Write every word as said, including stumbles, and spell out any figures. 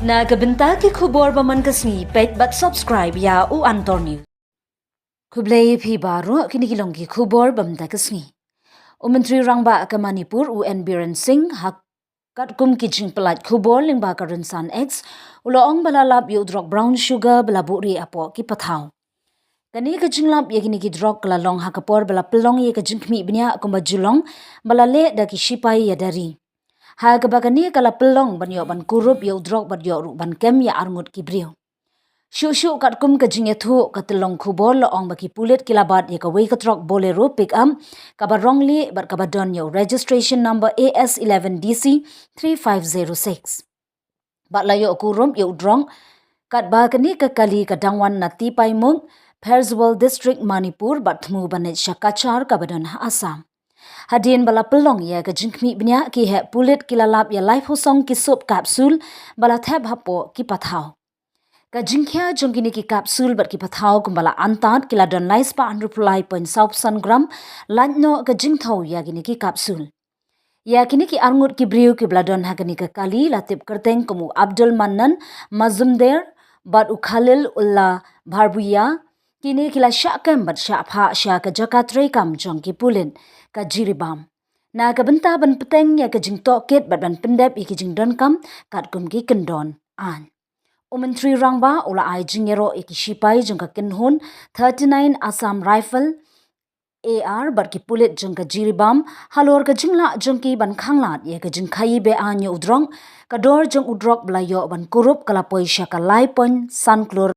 Na ka bynta ki khubor ba man ka sngi, peit bad subscribe ïa U Antor News. Khublei phi baroh, kine ki long ki khubor ba man ka sngi. U Myntri Rangbah ka Manipur, u N Biren Singh, ha katkum ki jingpyllait khubor lyngba ka rynsan X, u la ong ba la lap ïa u drok brown sugar ba la buhrieh hapoh ki pathaw. Kane ka jinglap ïa kine ki drok ka la long ha ka por ba la pynlong ïa ka jingkhmih bniah kumba ju long ba la leh da ki shipai ïa da ri. Ha kaba kane ka la pynlong ban ïoh ban kurup ïa u drok bad ïoh ruh ban kem ïa arngut ki briew. Shuh shuh katkum ka jingïathuh ka tyllong khubor la ong ba ki pulit ki la bat ïa kawei ka trok Bolero pickup kaba rong lieh bad kaba don ïa u registration number A S eleven D C three five zero six. Bad la ïoh kurup ïa u drok, katba kane ka kali ka dang wan na Tipaimukh, Pherzawl District, Manipur, bad thmu ban leit sha Cachar kaba don ha Assam. Hadien ba la pynlong ïa ka jingkhmih bniah, ki heh pulit ki la lap ïa laiphew song ki sup capsule ba la thep hapoh ki pathaw. Ka jingkhia jong kine ki capsule bad ki pathaw kumba la antad ki la don laispah hynriewphew lai point saw phew san gram, lait noh ka jingthew ïa kine ki capsule. Ïa kine ki arngut ki briew kiba la don ha kane ka kali la tip kyrteng kum u Abdul Mannan Mazumder bad u Khalil Ullah Bharbuia. Kine ki la shah kem bad shah phah sha ka jaka treikam jong ki pulit ka Jiribam, na ka bynta ban bteng ïa ka jingtohkit bad ban pyndep ïa ki jingdonkam katkum ki kyndon aiñ. U Myntri Rangbah u la ai jingïaroh ïa ki shipai jong ka kynhun thirty-nine Assam Rifle, A R, bad ki pulit jong ka Jiribam halor ka jinglah jong ki ban khanglad ïa ka jingkhaii be-aiñ ïa u drok. Ka dor jong u drok ba la ïoh ban kurup ka la poi sha ka lai point san klur